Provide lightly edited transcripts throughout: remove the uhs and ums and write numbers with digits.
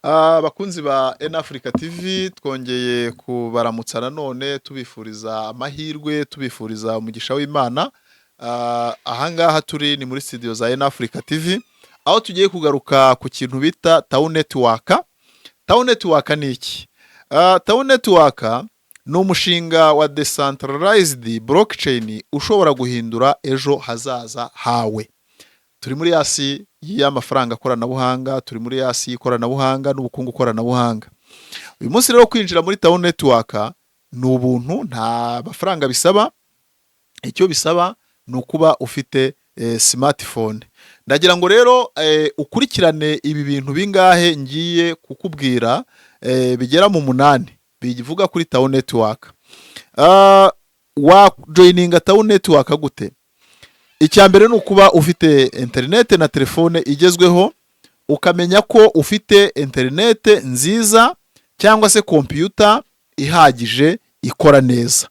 Abakunzi ba N Africa TV, twongeye kubaramutsa nanone, tubifuriza amahirwe, tubifuriza umugisha w'Imana. Ahangaha turi ni muri studio za N Africa TV, aho tugiye kugaruka ku kintu bita Tau Network. Tau Network ni iki? Tau Network ni umushinga wa decentralized blockchain ushobora guhindura ejo hazaza hawe. Turi muri yasi y'amafaranga koranabuhanga, turi muri yasi y'ikoranabuhanga n'ubukungu koranabuhanga. Uyu munsi rero kwinjira muri Tau Network ni ubuntu, nta mafaranga bisaba. Icyo bisaba ni ukuba ufite smartphone. Ndagira ngo rero ukurikirane ibi bintu bingahe ngiye kukubwira, bigera mu 8 bivuga kuri Tau Network. Wa joininga Tau Network gute? Icya mbere ni ukuba ufite interinete na telefone igezweho, ukamenya ko ufite interinete nziza cyangwa se kompiyuta ihagije ikora neza.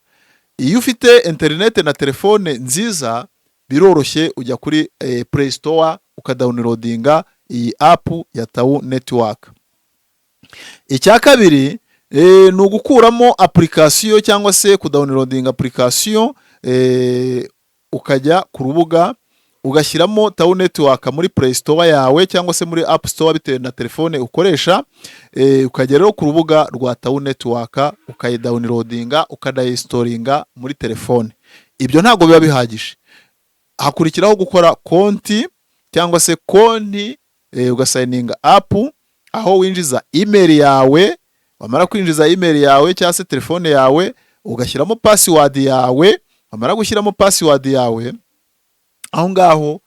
Iyo ufite interinete na telefone nziza biroroshye, ujya kuri Play Store ukadownloadinga iyi app ya Tau Network. Icya kabiri ni ugukuramo application cyangwa se kudownloadinga application, ukajya ku rubuga ugashyiramo Tau Network muri Play Store yawe cyangwa se muri App Store bitewe na telefone ukoresha, ukajya rero ku rubuga rwa Tau Network ukayidownloadinga, ukanayinstallinga muri telefone. Ibyo ntabwo biba bihagije, hakurikiraho gukora konti cyangwa se konti, ugasigninga up, aho winjiza email yawe. Wamara kwinjiza email yawe cyangwa se telefone yawe, ugashyiramo password yawe. Wamara gushyiramo password yawe, aho ngaho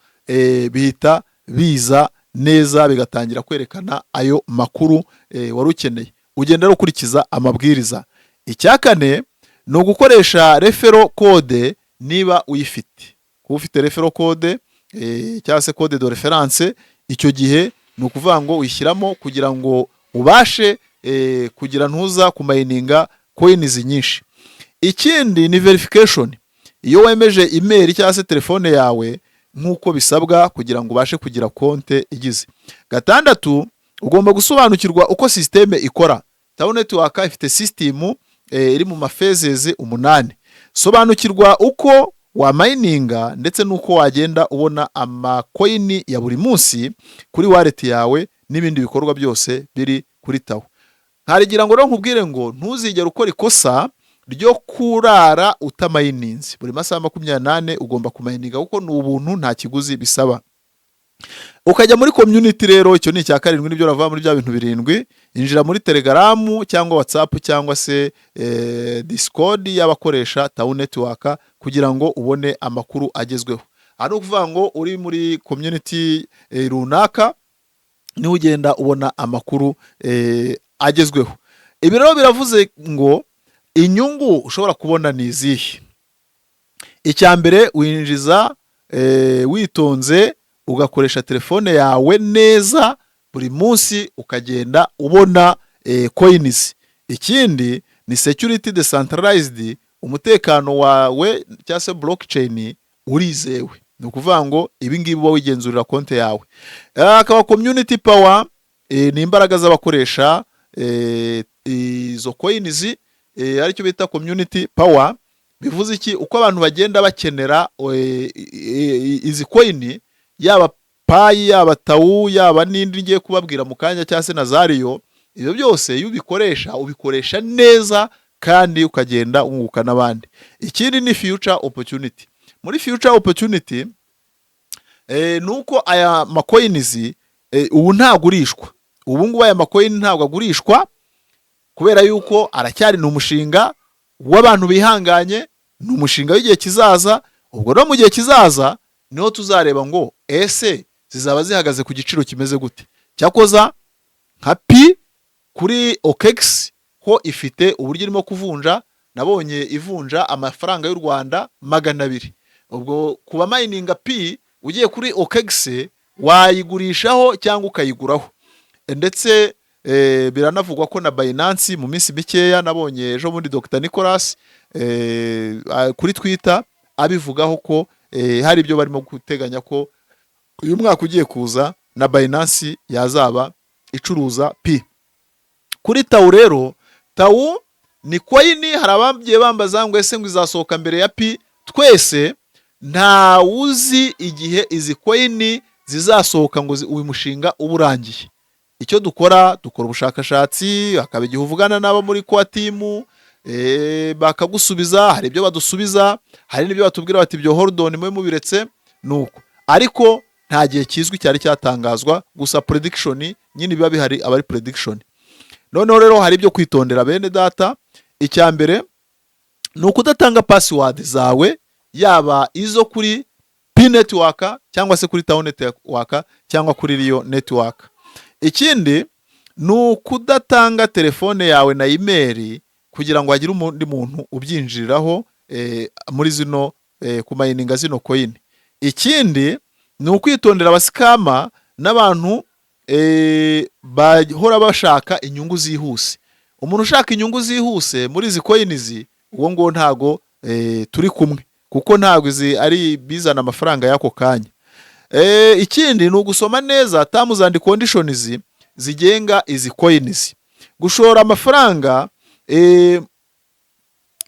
bihita biza neza, bigatangira kwerekana ayo makuru wari ukeneye. Ugenda rero ukurikiza amabwiriza. Icya kane ni ugukoresha referral code niba uyifite. Kuba ufite referral code cyangwa se code de référence, icyo gihe ni ukuvuga ngo uyishyiramo kugira ngo ubashe kugira ntuza kumininga coins nyinshi. Ikindi ni verification. Iyo wemeje email cyangwa se telefone yawe nk'uko bisabwa kugira ngo ubashe kugira konte igize. Gatandatu, ugomba gusobanukirwa uko sisiteme ikora. Tau Network ifite sisitemu iri mu maphases 8. Sobanukirwa uko wamininga ndetse n'uko wagenda ubona amacoin ya buri munsi kuri wallet yawe n'ibindi bikorwa byose biri kuri Tau. Nkarigira ngo rero nkubwire ngo ntuzigere ukora ikosa ryo kurara utamininze. Buri masaha 24 ugomba kumininga, kuko ni ubuntu, nta kiguzi bisaba. Ukajya muri community rero, icyo ni icya karindwi, nibyo ravuga muri bya bintu birindwi. Injira muri Telegram cyangwa WhatsApp cyangwa se Discord y'abakoresha Tau Network kugira ngo ubone amakuru agezweho. Aha ni ukuvuga ngo uri muri community runaka niho ugenda ubona amakuru agezweho. Ibi rero biravuze ngo inyungu ushobora kubona ni izihe? Icya mbere, winjiza witonze, ugakoresha telefone yawe neza, buri munsi ukagenda ubona coins. Ikindi ni security decentralized, umutekano wawe cyangwa se blockchain urizewe. Ni ukuvuga ngo ibi ngibi uba wigenzurira konti yawe. Akaba community power, ni imbaraga z'abakoresha izo coins, aricyo bita community power. Bivuze iki? Uko abantu bagenda bakenera izi coin, yaba Pi, yaba Tau, yaba n'indi ngiye kubabwira mu kanya, cyangwa se na zariyo, ibyo byose iyo ubikoresha, ubikoresha neza kandi ukagenda wunguka n'abandi. Ikindi ni future opportunity. Muri future opportunity ni uko aya macoins ubu ntagurishwa. Ubu ngubu aya macoin ntabwo agurishwa kubera yuko aracyari, ni umushinga w'abantu bihanganye, ni umushinga w'igihe kizaza. Ubwo rero mu gihe kizaza niho tuzareba ngo ese zizaba zihagaze ku giciro kimeze gute. Cyakoza nka Pi kuri OKX ho ifite uburyo irimo kuvunja, nabonye ivunja amafaranga y'u Rwanda 200. Ubwo ku bamininga Pi, ugiye kuri OKX wayigurishaho cyangwa ukayiguraho. Ndetse biranavugwa ko na Binance mu minsi mikeya, nabonye ejo bundi Dr Nicolas kuri Twitter abivugaho ko hari ibyo barimo guteganya ko uyu mwaka ugiye kuza na Binance yazaba icuruza Pi. Kuri Tau rero, Tau ni coin. Hari abagiye bambaza ngo: "Ese ngo izasohoka mbere ya Pi?" Twese ntawuzi igihe izi coin zizasohoka ngo uyu mushinga uba urangiye. Icyo dukora, dukora ubushakashatsi, hakaba igihe uvugana n'abo muri core team, bakagusubiza. Hari ibyo badusubiza, hari n'ibyo batubwira bati: "Ibyo hold on, mube mubiretse." Nuko ariko nta gihe kizwi cyari cyatangazwa, gusa prediction nyine biba bihari, aba ari prediction. Noneho rero hari ibyo kwitondera, bene data. Icya mbere ni ukudatanga password zawe, yaba izo kuri Pi Network cyangwa se kuri Tau Network cyangwa kuri Rio Network. Ikindi ni ukudatanga telefone yawe na email kugira ngo hagire undi muntu ubyinjiriraho muri zino kumayininga zino coin. Ikindi ni ukwitondera aba scammer n'abantu bahora bashaka inyungu zihuse. Umuntu ushaka inyungu zihuse muri izi coins, uwo nguwo ntago turi kumwe, kuko ntago izi ari bizana amafaranga y'ako kanya. Ikindi ni ugusoma neza terms and conditions zigenga izi coins. Gushora amafaranga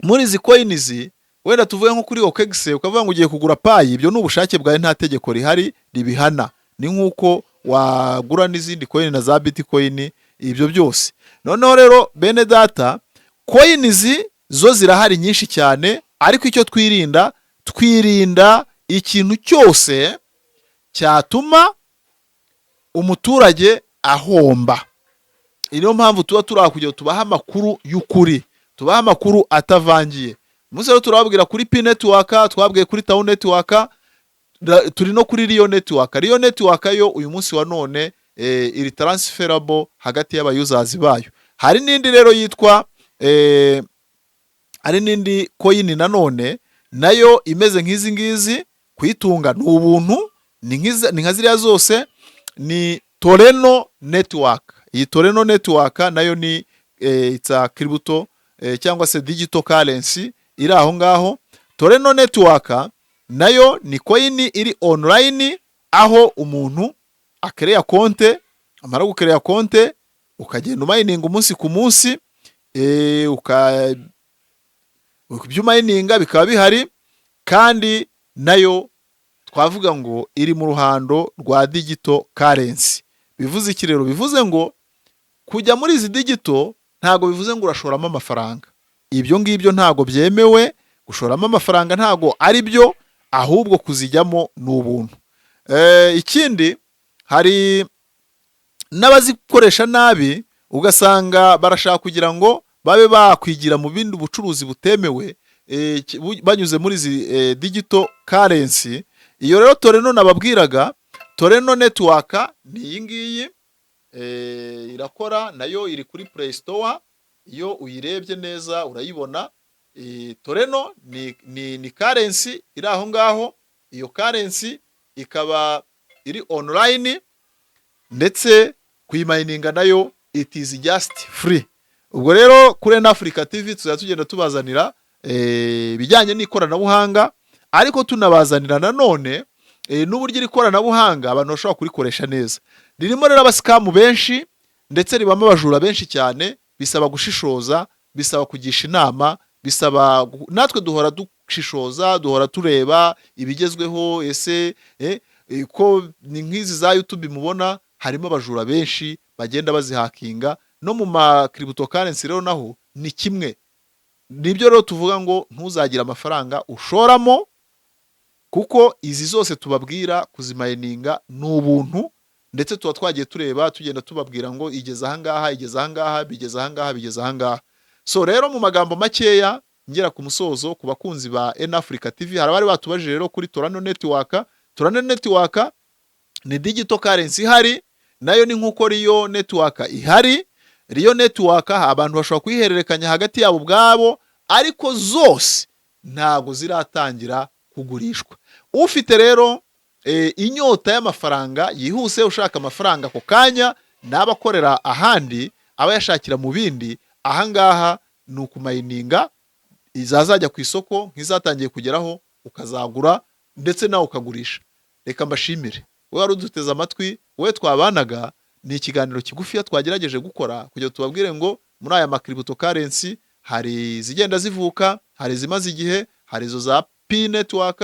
muri izi coins, wenda tuvuge nko kuri OKX, ukavuga ngo ugiye kugura Pi, ibyo ni ubushake bwawe, nta tegeko rihari ribihana. Ni nk'uko wagura n'izindi coin na za Bitcoin, ibyo byose. Noneho rero, bene data, coins zo zirahari nyinshi cyane, ariko icyo twirinda, twirinda ikintu cyose cyatuma umuturage ahomba. Niyo mpamvu tuba turi aho kugira ngo tubahe amakuru y'ukuri, tubahe amakuru atavangiye. Umunsi rero turababwira kuri Pi Network, twabwiye kuri Tau Network, turi no kuri Rio Network. Rio Network yo uyu munsi wa none iri transferable hagati y'aba users bayo. Hari n'indi rero yitwa hari n'indi coin nanone nayo imeze nk'izi ngizi, kuyitunga ni ubuntu, ni nka ziriya zose, ni Toreno Network. Iyi Toreno Network nayo ni it's a crypto cyangwa se digital currency iri aho ngaho. Toreno Network nayo ni coin iri online, aho umuntu akereya konte, amara gukereya konte ukagenda umayininga umunsi ku munsi, ibyo umayininga bikaba bihari, kandi nayo twavuga ngo iri mu ruhando rwa digital currency. Bivuze iki rero? Bivuze ngo kujya muri izi digital ntabwo bivuze ngo urashoramo amafaranga. Ibyo ngibyo ntabwo byemewe, gushoramo amafaranga ntabwo ari byo, ahubwo kuzijyamo ni ubuntu. Ikindi, hari n'abazikoresha nabi, ugasanga barashaka kugira ngo babe bakwigira mu bindi bucuruzi butemewe banyuze muri izi digital currency. Iyo rero Toreno nababwiraga, Toreno Network, ni iyi ngiyi, irakora nayo, iri kuri Play Store, iyo uyirebye neza urayibona. Toreno ni currency iri aho ngaho. Iyo currency ikaba iri online, ndetse kuyimayininga nayo it is just free. Ubwo rero kuri N Africa TV tuzajya tugenda tubazanira ibijyanye n'ikoranabuhanga, ariko tunabazanira nanone n'uburyo iri koranabuhanga abantu bashobora kurikoresha neza. Ririmo rero aba scam benshi, ndetse ribamo abajura benshi cyane. Bisaba gushishoza, bisaba kugisha inama, bisaba natwe duhora dushishoza, duhora tureba ibigezweho. Ese ko ni nk'izi za YouTube mubona, harimo abajura benshi bagenda bazihakinga. No mu ma cryptocurrency rero naho ni kimwe. Nibyo rero tuvuga ngo ntuzagire amafaranga ushoramo, kuko izi zose tubabwira kuzimayininga ni ubuntu, ndetse tuba twagiye tureba, tugenda tubabwira ngo igeze ahangaha, igeze ahangaha, bigeze ahangaha, bigeze ahangaha. So rero, mu magambo makeya ngera ku musozo, ku bakunzi ba N Africa TV, hari abari batubajije rero kuri Torano Network. Torano Network ni digital currency ihari, nayo ni nk'uko Rio Network ihari. Rio Network abantu bashobora kuyihererekanya hagati yabo ubwabo, ariko zose ntabwo ziratangira kugurishwa. Ufite rero inyota y'amafaranga yihuse, ushaka amafaranga ako kanya, n'aba akorera ahandi, aba yashakira mu bindi, ahangaha ni ukumayininga izazajya ku isoko nk'izatangiye kugeraho, ukazagura ndetse nawe ukagurisha. Reka mbashimire wowe wari uduteze amatwi, wowe twabanaga. Ni ikiganiro kigufiya twagerageje gukora kugira ngo tubabwire ngo muri aya ma cryptocurrency hari izigenda zivuka, hari izimaze igihe, hari izo za Pi Network,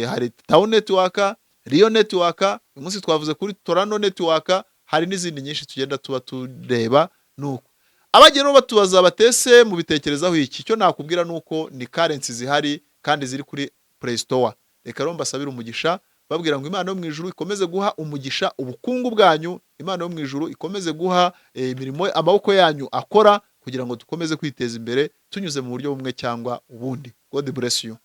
hari Tau Network, Rio Network, uyu munsi twavuze kuri Torano Network, hari n'izindi nyinshi tugenda tuba tureba. Nuko abagiye rero batubaza batese mubitekerezaho iki? Icyo nakubwira ni uko ni currency zihari kandi ziri kuri Play Store. Reka rero mbasabire umugisha, babwira ngo Imana yo mu ijuru ikomeze guha umugisha ubukungu bwanyu, Imana yo mu ijuru ikomeze guha imirimo amaboko yanyu akora, kugira ngo dukomeze kwiteza imbere tunyuze mu buryo bumwe cyangwa ubundi. God bless you.